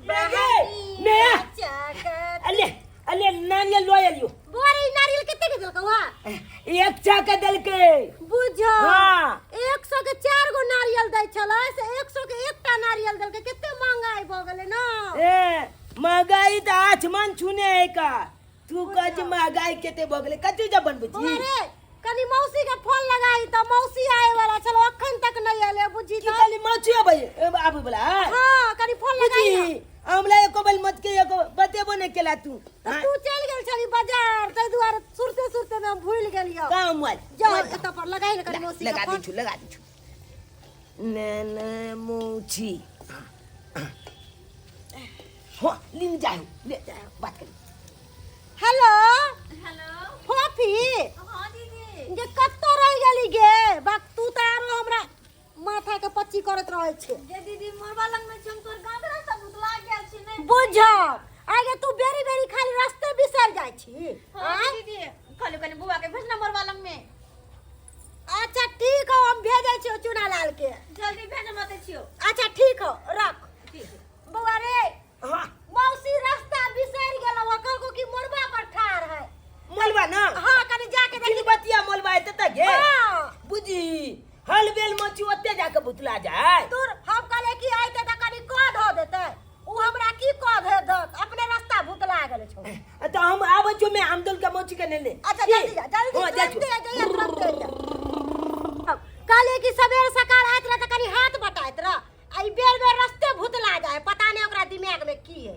बहनी मे। बच्चा अले अले नारियल लऽ एलियो। बौआ रे, ई नारियल कते के देलकौ हा? एक चा के देलकै। बुझो। हाँ। 100 के 4 गो नारियल दै छलै से 100 के एकटा नारियल देलकै। कते महंगाई भऽ गेलै न। ए महंगाई तऽ आसमान छूने है का। तू कह जे महंगाई कते भऽ गेलै, कथी जब बनबै बौआ छी? रे, कनी मौसी के फोन लगाई तऽ मौसी आए वाला छल, अखन तक नहीं एले। बुझी की तऽ कहली, मौसी अबै आबै वाला है? हाँ, कनी फोन लगाई बुझी न। हमरा एको बेल मत के एको बतेबो नहीं केला तू। तऽ हाँ? तू चलि गेल छली बाजार, ताहि दुआरे सुरते सुरते में हम भूलि गेलियौ। कहाँ मोबाइल? जाओ मोबाइल एतऽ पर लगाई न कनी मौसी के लगा दै फोन। छु, लगा दै छु। ने ने मौसी हो लिन जाओ, ले बात कर। हेलो। हेलो। फोफी। हाँ दीदी। जे कतऽ रहि गेली गे? बाक तू तऽ आरो हमरा माथा के पच्ची करैत रहै छै। जे दीदी, मोरबा लग में छी हम, तोर गांव के रास्ता भुतला गेल छी नै। बुझ आगे तू बेरी बेरी खाली रास्ते बिसरि जाइ छी। हाँ। आँय? दीदी, कहलियो कनी बुआ के भेजना मोरबा लग में। अच्छा ठीक हो, हम भेजै छियौ चूना लाल के। जल्दी भेज मत छियो। अच्छा ठीक हो, रख। ठीक है। बौआ रे। हाँ। मौसी रास्ता बिसरि गेलौ, कहलको कि मोरबा पर ठाढ़ है। मोलबा ना? हाँ, कनी जाके देखी। बतिया मोलबा है त गे। हाँ। बुझी हल बेल मची ओते जाके भुतला जाए। दूर, हम कहले कि आइते त कनी कह धो देते, उ हमरा की कह दे दत, अपने रास्ता भुतला गेल छौ। त हम आबै छौ, मैं आमदोल के मौसी के नेने। अच्छा की? जल्दी जा, जल्दी। हाँ, जाइ छौ। तुरंते आ जाइए, तुरंते आ जा। कहले कि सबेर सकाल आइत रह त कनी हाथ बटाइत रह, आ ई बेर बेर रस्ते भुतला जाए, पता नहीं ओकरा दिमाग में की है।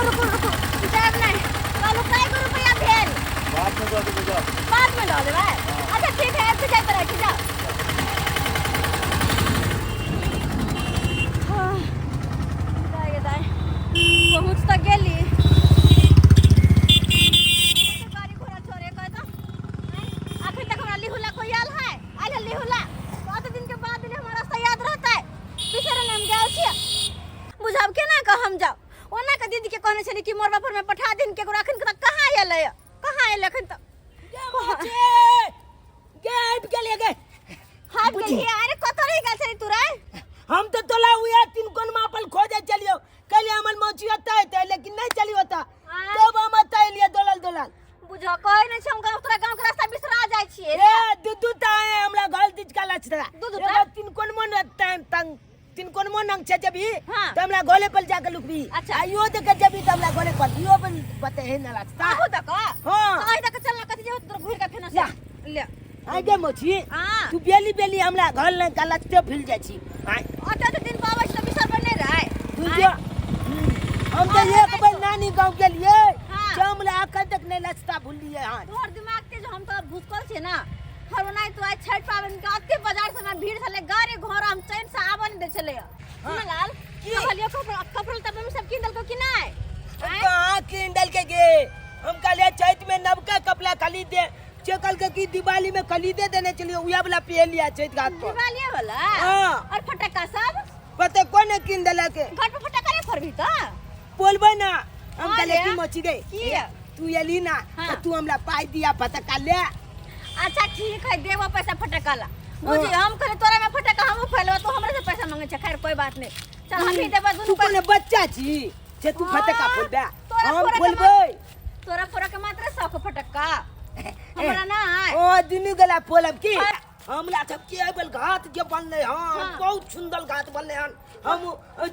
रुको रुको, जाब नहीं। कहलू कई गो रुपया भेल? बाद में दऽ देबै, जाओ। बाद में दऽ देबै? अच्छा ठीक है, आबि जाय पर राखी, जाओ। हाँ, दाइ गे दाइ, पहुँच तऽ गेली। गाड़ी घोड़ा छोड़े के तऽ अखन तक हमरा लिहुला कोई आयल है? आयल है लिहुला? कत दिन के बाद हमरा रास्ता याद रहतै? बिसरल हम गेल छियै। बुझब केना कऽ हम जाउ? ओना के दीदी के कहने छली कि मोरबा पर में पठा दिन केकरो, अखन तक कहाँ एलै? कहाँ एलै अखन तक? गे आबि गेलियै गे। आबि गेलियै? अरे कतऽ रहि गेल छली तू रे? हम तऽ तोला उहे तीन कोन मापल खोजे चलियो, कहलियै हमर मौसी ओतऽ एतै, लेकिन नहीं चली ओतऽ, तब हम ओतऽ एलियै दौड़ल दौड़ल। बुझ कहै नहि छै हम गाँव, तोरा गाँव के रास्ता बिसरा जाइ छियै। ए दू दू टा आए हमरा घर दिस का लचरा। दू दू टा? एगो तीन कोन मन तंग तीन कोन मन अंग छै जबी। हाँ। त हमरा गोले पर जाके लुकबी। अच्छा। आ इहो देख जबी त हमरा गोले पर इहो पर बते है ना रास्ता। आबू तक। हाँ। अहि तक चलना, कथी जे तोरा घुरि के फेना ला। ले। आगे मौसी। हाँ। तू बेली बेली हमरा घर लग का लचते भूल जाइ छी। आय। ओते तऽ दिन पाबै छी तऽ बिसर पर नहि रहै। तू जो हम तो हाँ, एक बेर नानी गांव गेलिए। हाँ। जे हमरा अखन तक नहीं लचता भूलिए। हाँ। तोहर दिमाग तेज, हम तो भुसकल छियै ना। हर ओनाहि तो आइ छठि पाबनि के अते बाजार से हमरा भीड़ छलै, गाड़ी घोड़ा हम चैन से आबऽ नहि दै छलै। सुन लाल। की? कहलियो कपड़ा कपड़ा तऽ मम्मी सब कीन देलकौ कि नहि? आँय? कहाँ कीन देलकै गे? हम कहलिए चैत में नवका कपड़ा खरीद दे, जे कहलकै कि दिवाली में खरीदे देने चलिए, उहे वाला पहन लिया चैत घाट पर। दिवाली वाला? हाँ। और फटक्का सब? पता कोन कीन देलक। घर पर फटक्का नहीं फोड़बी तऽ? बोलबै ना हम। हाँ कहलिए रे। की मची गई की? तू एली ना। हाँ। तऽ तू हमरा पाई दिया फटक्का ले। अच्छा ठीक है, देबो पैसा फटक्का ला। बुझी हम कहले तोरा में फटक्का हमहूँ फैलबो, तू हमरा से पैसा मांगे छै। खैर कोई बात नहीं, चल हम ही देबो तू दुनू कोनो बच्चा छी जे तू हाँ, फटक्का फोड़बे? तोरा हम फोड़े के बोलबै। तोरा फोड़े के मात्र शौक फटक्का, हमरा ना। ओ दुनू गला फोलब की? हाँ। हमरा सब के एगो घाट जे बनलै हन। हाँ। बहुत सुंदर घाट बनलै हन। हम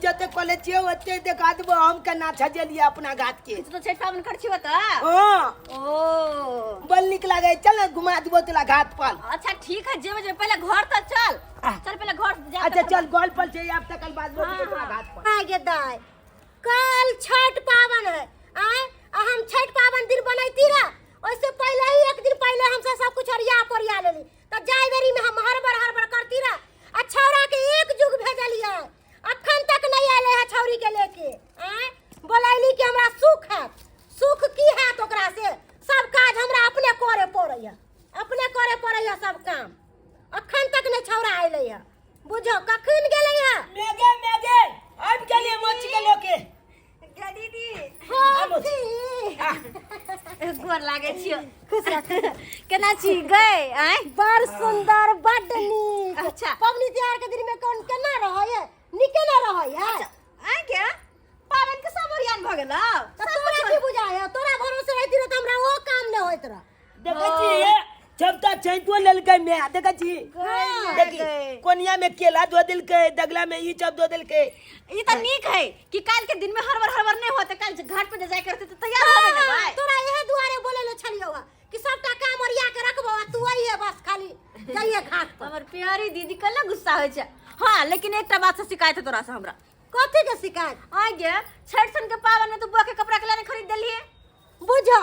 जते कॉलेज छियै ओते देखा देबो हम केना सजेलियै अपना घाट के। तू तो छठि पाबनि कर छियो तऽ? हाँ। ओ बड़ नीक लागे, चल ने घुमा देबो तोरा घाट पर। अच्छा ठीक है, जेबे जेबे, पहले घर तऽ चल। आ। चल पहले घर जा। अच्छा चल, गोल पर छै आब तक बाद हाँ, तोरा हाँ। घाट पर। आय गे दाय, कल छठ पावन है। आय आ हम छठ पावन दिन बनैती रह, ओइसे पहले ही एक दिन पहले हमसे सब कुछ ओरिया पोरिया लेली, त जाय बेरी में हम हड़बड़ हड़बड़ करती रह। आ छौड़ा के एक जुग भेजलियै, अखन तक नहीं आयल है छौड़ी के लेके। आय बोलैली कि हमरा सुख है, सुख की हैत ओकरा से? सब काज हमरा अपने करे पड़ैया, अपने करे पड़ैया सब काम। अखन तक नहीं छौड़ा अयलै है, बुझो कखन गेलै है। मेगे मेगे आबि गेलियै मोची के लेके। गे दीदी। हाँ, आबो। जी। आ, गोर लागे छियो। खुश रह। केना छी गए? आय बड़ सुंदर, बड नीक। अच्छा। पबनी तिहार के दिन में कौन केना रहै है? नीके ना रहै है। आय के पाबनि देखै छी सबटा चैतो लेलकै मैं देखै छी। देखी कोनिया में केला दो देलकै, दगला में ई सब दो देलकै। ई त नीक है कि काल के दिन में हड़बड़ हड़बड़ नहीं होते, काल घाट पे जे जाय करते त तैयार होबे ने भाई। तोरा इहे दुआरे बोले ले छलियौ हा कि सबटा काम ओरिया के रखबो आ तू अइहे, बस खाली जाइए घाट पर। हमर प्यारी दीदी कल गुस्सा होइ छै। हाँ, लेकिन एकटा बात से शिकायत है तोरा से हमरा। कथी के शिकायत? आ गे छठ सन के पावन में तू बुआ के कपड़ा के लाने खरीद देलिए। बुझो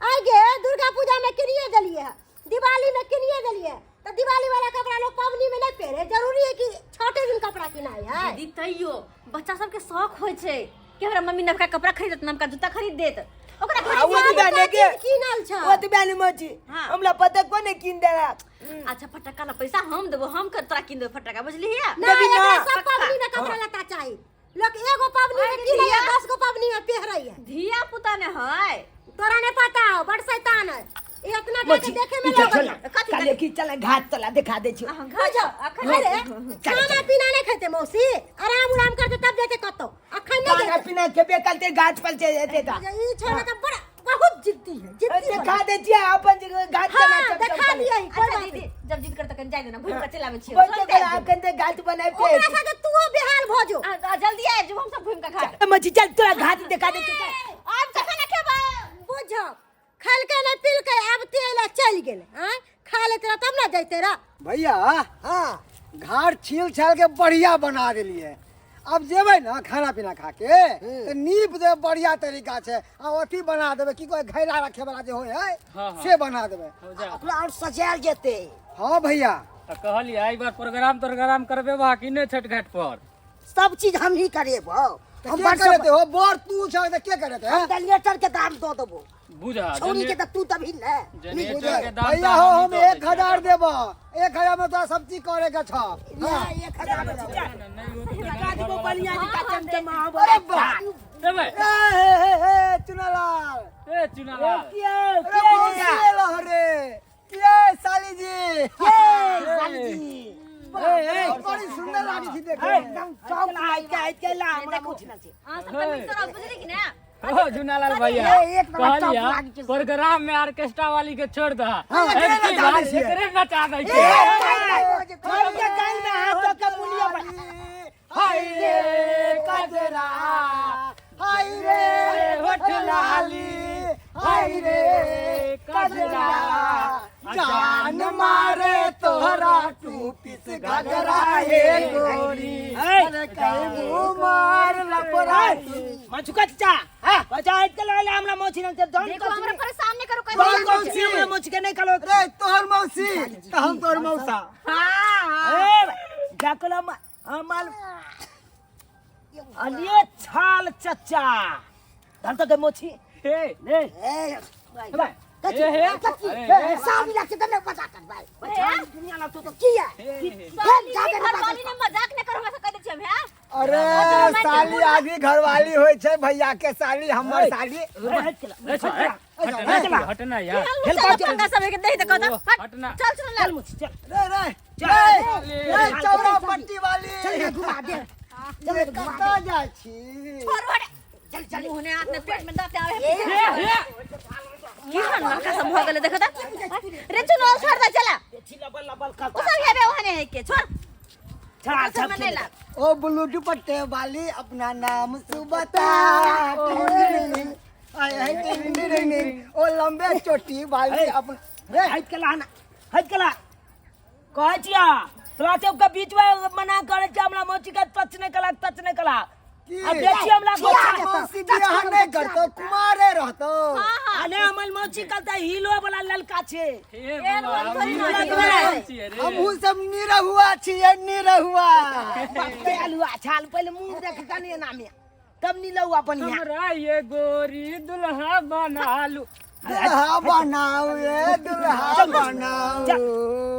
आइ गे दुर्गा पूजा में किनिए देलिए है, दिवाली में किनिए देलिए, तो दिवाली वाला कपड़ा लोग पवनी में नहीं पहरे, जरूरी है कि छठे दिन कपड़ा किनाई है। दीदी तैयो बच्चा सबके शौक होइ छै कि हमरा मम्मी नवका कपड़ा खरीदत, नवका जूता खरीद देत, ओकरा आ, ओ खरीद दिवाली सबटा के चीज किनल छै। ओ दिवाली मची। हाँ। हमरा पता कोने किन देलक। अच्छा फटक्का ला पैसा हम देबो, हम कर तोरा किन देबो फटक्का, बुझलिही? ना देबी ना। एकरा सब पवनी में कपड़ा लत्ता चाही, लोग एगो पवनी में अरे किनै है, धिया। 10 गो पवनी में पहिरै है। धिया पुता ने है। तोरा नहीं पता हो, बड़ शैतान है ई, इतना के मची देखे में ई चल लगल चल है। कथी काले की चल घाट तला दिखा दे छी। अहाँ घर जाओ अखन। अरे खाना पीना नहीं खेते मौसी, आराम उराम करते तब जेते कतौ, अखन नहीं खाना जेते। पीना खेबे करते घाट पर जे जेते ता। ये ई छोरा तो बड़ा बहुत जिद्दी है, जिद्दी दिखा बड़ा। दे छी अपन जगह घाट हाँ, तना चम दिखा चम। दिए, कोई अच्छा बात दीदी नहीं। जब जिद करते कन जाय देना, घूम के चल आबै छियै। बोलते कर अखन ते घाट बनाए पे। ओकरा साथे तूहो बेहाल भ जो। जल्दी आबि जो, हम सब घूम के घाट। मची चल तोरा घाट दिखा दे छी। आब कखन खेबै? बुझ खलके नहीं पिलके आब तेल चल गेल, आँय खा लेते रह तब ना जैते रह। भैया हाँ घाट छील छाल के बढ़िया बना देलिए, अब जेबै ना खाना पीना खा के तो नीप देबै बढ़िया तरीका से, आ अथी बना देबै की कहै घैला रखे वाला जे होइ है। हाँ, हाँ। से बना देबै। हो जा। ओकरा और सजायल जेते। हाँ भैया। तऽ कहलियै एहि बार प्रोग्राम तोग्राम करबे बा कि नहि छठ घाट पर? सब चीज हम ही करेबो। तऽ हम के बड़ करेते हो बड़ तू छ तऽ के करेते हम हैं? जनरेटर के दाम दऽ देबो। बुझा छौरी के तऽ तू तभी ने। जनरेटर के दाम भैया तऽ हो हमही हम दऽ दै 1000 छियै। देबो, 1000 में तोरा सब चीज करे के छ। हाँ, 1000 दिखा देबो बढ़िया दिखा चमचमा। अरे वाह। देबै। ए हे हे हे चुनालाल। ए चुनालाल। के अरे मौसी एलो रे के साली जी। ए बड़ी सुंदर लागी थी देखे में। एकदम चौक आइ के आइ के ला हमरा कुछ ना छै। अहाँ सब तऽ मिक्सर आउ, बुझली कि ने? ओ झुनालाल भैया ए, एक नंबर टॉप कहलिया लागी छै। प्रोग्राम में ऑर्केस्ट्रा वाली के छोड़ दह। हाँ, एकरे एक नचा बार दै छियै। एकरे नचा दै छियै। छोड़ के कान में हाथ के मुलिया पर। हाय रे कजरा, हाय रे होठ लाली, हाय रे कजरा, जान मारे तोहरा टू पीस घगरा हे गोरी, अरे कैबू मार लपरा। मछुका चाचा हां बचा आइ के ला हमरा मोछि ना दम। देखो हमरा परेशान नहीं करो। कौन कहीं मौसी हमरा मोछि के नहीं करो। रे तोहर मौसी त हम तोहर मौसा। ए जाकला हमाल अलिए छाल चचा धर तो के मोछि हे ने ए हे अरे, सामी लाग से मजाक कर भाई दुनिया लाग तो की है। हे, हे। घरवाली ने मजाक नहीं करो, हमरा से कह दै छियै हम, हैं? अरे साली आदमी घरवाली होइ छै, भैया के साली हमर साली। ए छोड़, ए, हटना हटना यार। चल पंगा सब के दे दे कह दे। हट, हटना। चल चल चल मोछि चल। रे रे रे रे चौरा पट्टी वाली चल घुमा दे। ये कतऽ जाइ छी? छोड़ हट, चल चल मुंह ने हाथ ने पेट में दांत आवे है। हे हे की हन लड़का सब भ गेलै, देखो त रे चुनाव छोड़ दे चला। छी लबल लबल कर। ओ सब हेबे ओहने है के छोड़। छड़ा सब में नहीं लाग। ओ ब्लू दुपट्टे वाली अपना नाम सु बता, आय हाय टिंग टिंग टिंग। ओ लंबे चोटी वाली अपना रे हट के ला ना, हट के ला कहै छिया तोरा सबके बीच में मना करै छियै हमरा मोची के टच नहीं कला, टच नहीं कला। की? अब देखिए हमरा गोछा। मौसी बियाह नहीं करतो कुमारे रहतो। अरे हमर मौसी कहता हीलो वाला लड़का छे। हे एहन बाबा, बोल थोड़ी हमहूँ ना सब छियै रे। हमहू सब निरहुआ छियै निरहुआ। बाप आलुआ छाल पहिले मुंह देख कनी एना में तब नीलहुआ बढ़िया। हमरा ये गोरी दुल्हा बना लू। दुल्हा बनाऊ ये दुल्हा बनाऊ।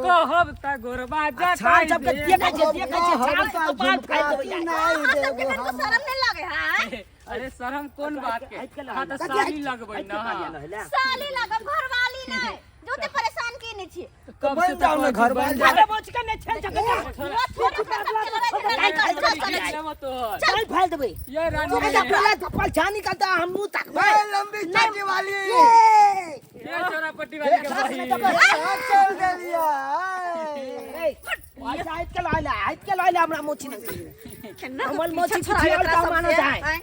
कहब त गोरबा छाल जटाई सबके दे। देखै छै देखै छै छाल कहब कपाल त फाड़ि देबै झुमका यार। सुनाई अहाँ सबके देबो तनिको हम। शरम नहीं लागे है? अरे शरम कोन बात के, हटि के ला। हाँ तऽ साली लगबै ना। साली लागब घरवाली नहीं जो ते परेशान की नहीं छी। कब बन से जाओ ना तऽ घर बन बन जाओ। अरे मोची के नहीं छेल सकै। चल तोहर चल फाड़ि देबै। ये रानी। पहले थप्पल छा निकलता हम मुंह तकबै। ए लंबी चोटी वाली। ए ये छोरा पट्टी वाली के बहिन। चल देलियै। ए, पैसा हाथ के लॉयला, हाथ के लॉयला हमरा मोची नहीं। केना के हमर पीछा मोची छोड़ावे पिछियाल एकरा का सबसे, अमानत है। आँय?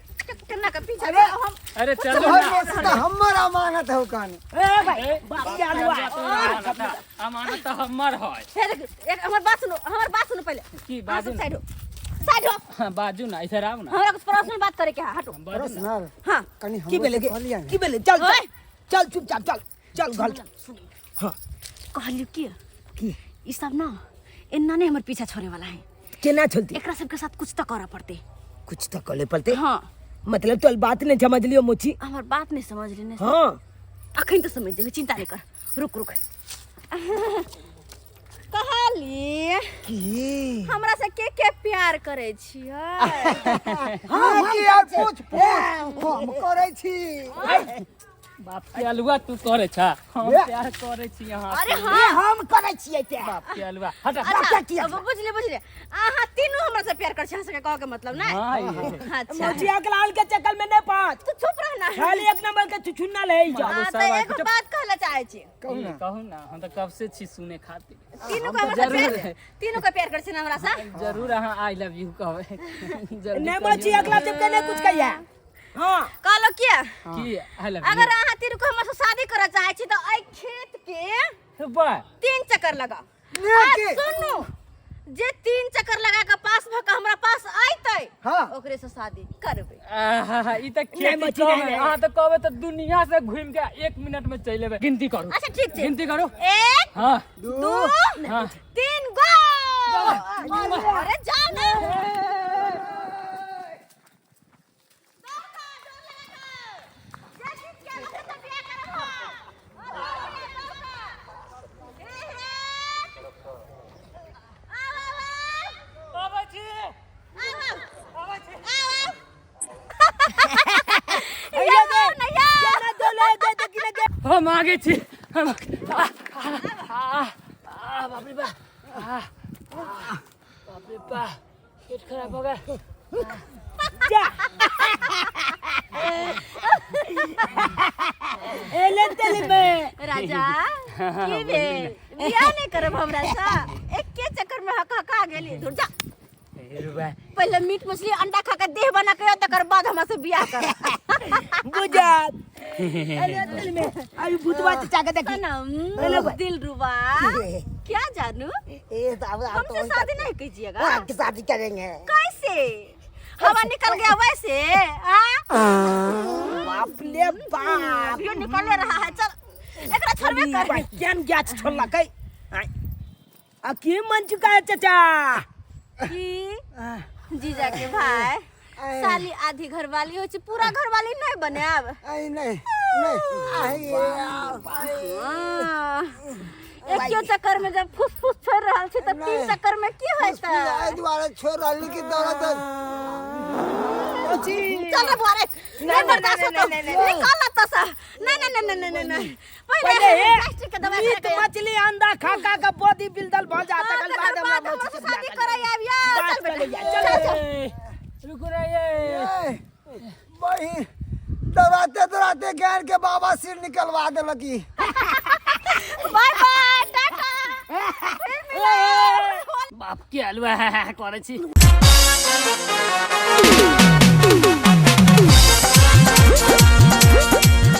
केना के पीछा अरे। छोड़ाउ हम? अरे चलू तोहर ना। मोची तऽ हमर अमानत हौ कान। ए भाई, बाप के आलुआ। अमानत तऽ हमर है। हे देख, एक हमर बात सुनू, हमर बात सुनू पहिले। की अहाँ बाजू सब ना। साइड हो, साइड हो। हाँ, बाजू ना, इधर आउ ना। हमरा कुछ पर्सनल बात करे के है, हटो। बाजू ना। पर्सनल? हाँ। कनी की हमरो भेलै से गे? कहलियै ने। की भेलै? चल ओए। चल चल चुपचाप चल चल घर चल। हाँ। कहलियो की? की? ई सब ना एना नहीं हमर पीछा छोड़े वाला है। केना छोड़ती? एकरा सबके साथ कुछ तो करऽ पड़ते। कुछ तो करे पड़ते? हाँ। मतलब तोर बात नहीं समझ लियो मोची। हमर बात नहीं समझ लेने। हाँ। अखन तो समझ जेबे, चिंता नहीं कर, रुक रुक। कहली की? हमरा से के के प्यार करे छियै? हाँ की यार, पूछ पूछ, हम करै छी। बाप के अलुआ, तू करे छा? हम ये। प्यार करे छी अहाँ। अरे ए, हाँ, हम करे छियै प्यार। बाप के अलुआ, हट। अच्छा, किया? अब बुझलिए बुझलिए, अहाँ तीनों हमरा से प्यार कर छी, अहाँ सबके कह के मतलब नहीं। हाँ, ये। अच्छा। मोची अकलाल के चक्कर में नहीं पाँच। तू चुप रहना। खाली एक नंबर के चुचुन्ना ले जा। हाँ, सब तो आके एगो चुप। बात कहला चाहे छी। कहू ना। कहू ना, हम तऽ कब से छी सुने खातिर। तीनों हम को हमरा तऽ से प्यार, जरूर तीनों को प्यार कर छी ना हमरा से? जरूर, अहाँ I love you कहबै जल्दी। नहीं मोची, कहियौ। अगला जब के नहीं कुछ कहिया। हाँ। कहलो किया? की I love अगर अहाँ तीनों को हमरा से शादी करऽ चाहे छी तऽ एहि खेत के you बा 3 चक्कर लगाओ। ने आ के? सुनू, जे 3 चक्कर लगा के पास भ के हमरा पास आयतै, हाँ। ओकरे से शादी करबै। आहा, ई तऽ नहीं, खेती मछली कम नहीं, है। नहीं। अहाँ तऽ कहबै तऽ दुनिया से घूमि के 1 मिनट में चलि एबै। गिनती करू। अच्छा ठीक छै। गिनती करू। 1, हाँ। 2, हाँ। 3, गो। अरे जाओ ना। अबै छी। अबै छी। केना दोले दे दे कि लगे। हम आगे छी, हम आ, आ, आ, बाप रे बा, आ, आ, बाप रे बा, पेट खराब हो गया। जा एले तेले में। राजा, की भेल? बियाह नहीं करब हमरा से? एके चक्कर में हक हका गेली। दूर जा। पहले मीट मछली अंडा खा के देह बना के आओ, तकर बाद हमरा से बियाह कर। बुझा एले तेले में अभी भूतवा चाचा के देखी। सनम, दिल रुबा, क्या जानू? ए साहब, आप हमसे शादी नहीं कीजिएगा? आपकी शादी करेंगे। कैसे? हवा निकल गया वैसे? हाँ, बाप ले बाप। अभियो निकले रहा है। चल, एकरा छोड़बे कर। केन गाछ छोड़लकै? आ की मन चुका है चाचा? की जीजा के भाई, साली आधी घरवाली होइ छै, पूरा घरवाली नहीं बनायब। आई नहीं नहीं आई। हाँ। एकियो चक्कर में जब फुस फुस छोड़ रहल छी तऽ 3 नहीं। चक्कर में की होतै? एहि दुआरे छोड़ रहली कि दौड़त। चल रे बुआ रे, नहीं बर्दाश्त होतो, निकल ना से। नहीं नहीं नहीं नहीं नहीं नहीं, पहले पहले हे, प्लास्टिक के दवाई मीट खा के मछली अंडा खा खा के बॉडी बिल्डर भ जा, हाँ, तकर तकर बाद हमरा बाद हमरा मोची से से शादी बियाह करय आब यार। बात चल बेटा, चले जा, चल। चल चल। ए, रुकू रे ये। ए, बहिन, दौड़ाते दौड़ाते गाय के बाबा सिर निकलवा देलक ई। बाय बाय, टाटा, फिर मिलब। बाप के हलवा करै छी।